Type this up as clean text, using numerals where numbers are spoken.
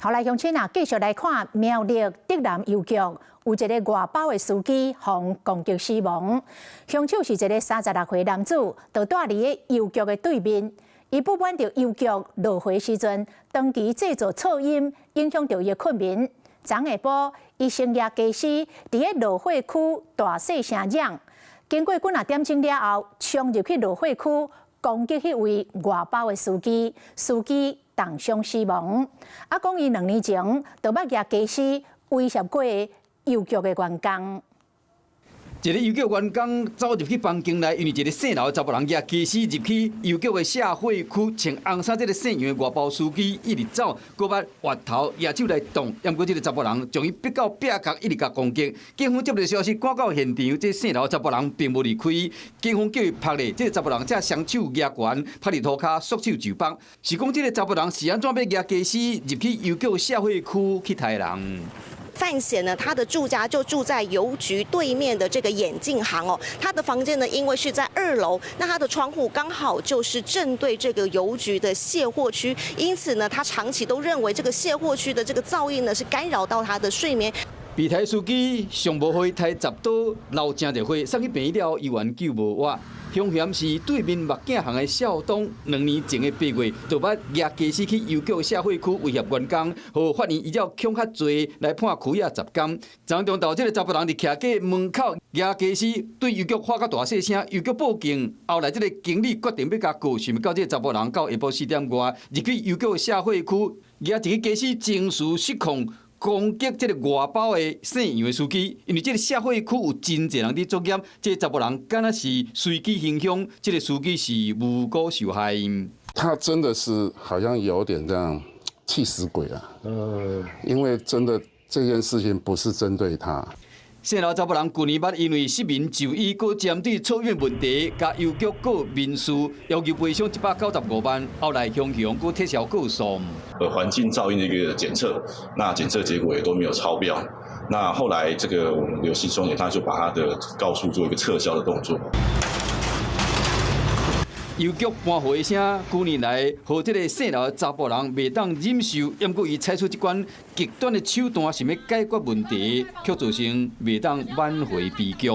好來，鄉親啊，繼續來看苗栗竹南郵局有一个外包的司機予攻擊死亡。兇手是一个36歲男子，就蹛佇个郵局的對面。伊不滿著郵局落貨時陣，長期製造噪音，影響著伊的睏眠。昨下晡，伊先舉家私佇个落貨區大細聲嚷，經過幾若點鐘了後，衝入去落貨區攻擊彼位外包的司機，司機重傷死亡。啊，講伊2年前就捌舉家私威脅過郵局的員工。一个郵局員工走入去房間內，因為一个姓劉的查埔人舉家私入去郵局的卸貨區，穿紅衫這个姓楊的外包司機一直走，閣捌越頭舉手來擋，毋過這个查埔人將伊逼到壁角，一直共攻擊。警方接到消息，趕到現場，這姓劉的查埔人並無離開，警方叫伊拍咧，這个查埔人才雙手舉懸，拍佇塗跤，束手就縛。是講這个查埔人是按怎欲舉家私入去郵局卸貨區去刣人？范顯呢，他的住家就住在郵局對面的這個眼鏡行哦。他的房間呢，因為是在2樓，那他的窗戶剛好就是正對這個郵局的卸貨區，因此呢，他長期都認為這個卸貨區的這個噪音呢，是干擾到他的睡眠。被刣司機上無予伊刣10刀，流誠濟血，送去病院了後，猶原救無活。兇嫌是對面目鏡行的少東，2年前的8月，就捌舉家私去郵局卸貨區威脅員工，予法院依照恐嚇罪來判拘押10工。昨中晝，這个查埔人佇徛過門口舉家私，對郵局喊較大細聲，郵局報警。後來這个經理決定欲共告，想袂到這个查埔人到下晡4點外入去郵局卸貨區，舉一个家私情緒失控，攻擊這个外包的姓楊的司機，因為這个卸貨區有真濟人佇作業，這个查埔人敢若是隨機行兇，這个司機是無辜受害。他真的是好像有點這樣氣死鬼啊！因為真的這件事情不是針對他。姓劉查埔人舊年捌因為失眠就醫，閣針對噪音問題，共郵局告民事，要求賠償195萬，後來雄雄閣撤銷告訴。環境噪音的一個檢測，那檢測結果也都沒有超標。那後來這個我們劉姓兄弟他就把他的告訴做一個撤銷的動作。郵局搬貨聲，舊年來，予這个姓劉的查埔人袂當忍受，毋過伊採取這款極端的手段，想欲解決問題，卻造成袂當挽回悲劇。